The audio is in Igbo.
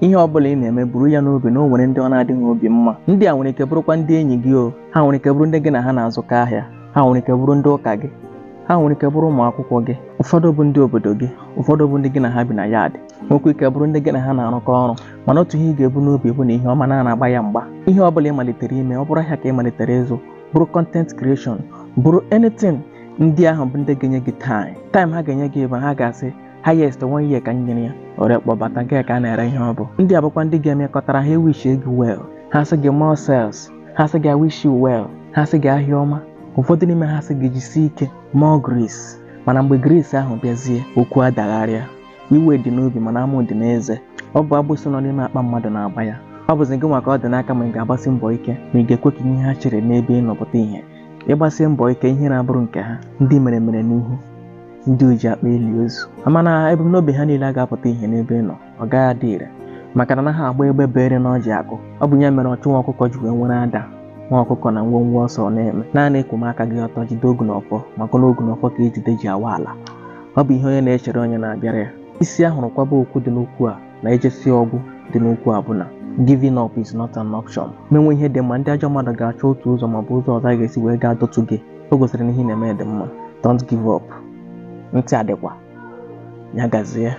Ihe ọ bụla ị na-eme, buru ya n'obi na o nwere ndị ọ na-adịghị obi mma. Ndị a nwere ike bụrụkwa ndị enyi gị o, ha nwere ike bụrụ ndị gị na ha na-azụkọ ahịa, ha nwere ike bụrụ ndị ụka gị, ha nwere ike bụrụ ụmụ akwụkwọ gị, ụfọdụ bụ ndị obodo gị, ụfọdụ bụ ndị gị na ha bi na yard, nwekwa ike bụrụ ndị gị na ha na-arụkọ ọrụ. Mana otu ihe ị ga-ebu n'obi bụ na ihe ọma na-agba ya mgba. Ihe ọ bụla ị malitere ime, ọ bụrụ ahịa ka ị malitere ịzụ, bụrụ content creation, bụrụ anything, ndị ahụ bụ ndị ga-enye gị time. Time ha ga-enye gị bụ ha ga-asị highest one year ka m nyere ya ore kpọbata nke ka a na-ere ihe ọ bụ. Ndị a bụkwa ndị ga-emekọtara ha ewish gị well, ha sị gị more sales, ha sị gị "I wish you well", ha sị gị ahịa ọma. Ụfọdụ n'ime ha sị gị jisie ike, more grace. Mana mgbe grace ahụ bịazie, okwu adagharịa. Iwe dị n'obi mana amụ dị n'eze. Ọ bụ agbụsị nọ n'ime akpa mmadụ na-agba ya. Ọ bụzi gị nwa ka ọ dị n'aka ma ị ga-agbasi mbọ ike, ma ị ga-ekwe ka ihe ha chere n'ebe ị nọ pụta ihe. Ịgbasi mbọ ike, ihe na-abụrụ nke ha, ndị mere mere n'ihu, ndị oji akpa eli ozu. Mana ebumnobi ha niile ga-apụta ihe n'ebe ị nọ, ọ gaghị adị ire, maka na anaghị agba egbe bere n'ọjị akụ. Ọ bụ ya mere ọchụ nwa ọkụkọ ji wee nwere ada nwa ọkụkọ na ngwongwo ọsọ na-eme. Naanị ekwomaka gị ọtọ, jide ogu n'ọfọ, maka na ogu n'ọfọ ka ejide ji awa ala. Ọ bụ ihe onye na-echere onye na-abịara ya. Isi ahụrụ kwaba okwu dị n'okwu a na ejesi ọgwụ dị n'okwu a bụ na giving up is not an option. Menwe ihe dị mma, ndị ajọ mmadụ ga-achọ otu ụzọ maọbụ ụzọ ọzọ a ga-esi wee gaa dọtụ gị. O gosiri na ihe ị na-eme dị mma. Don't give up. Ntị adịkwa ya gazie.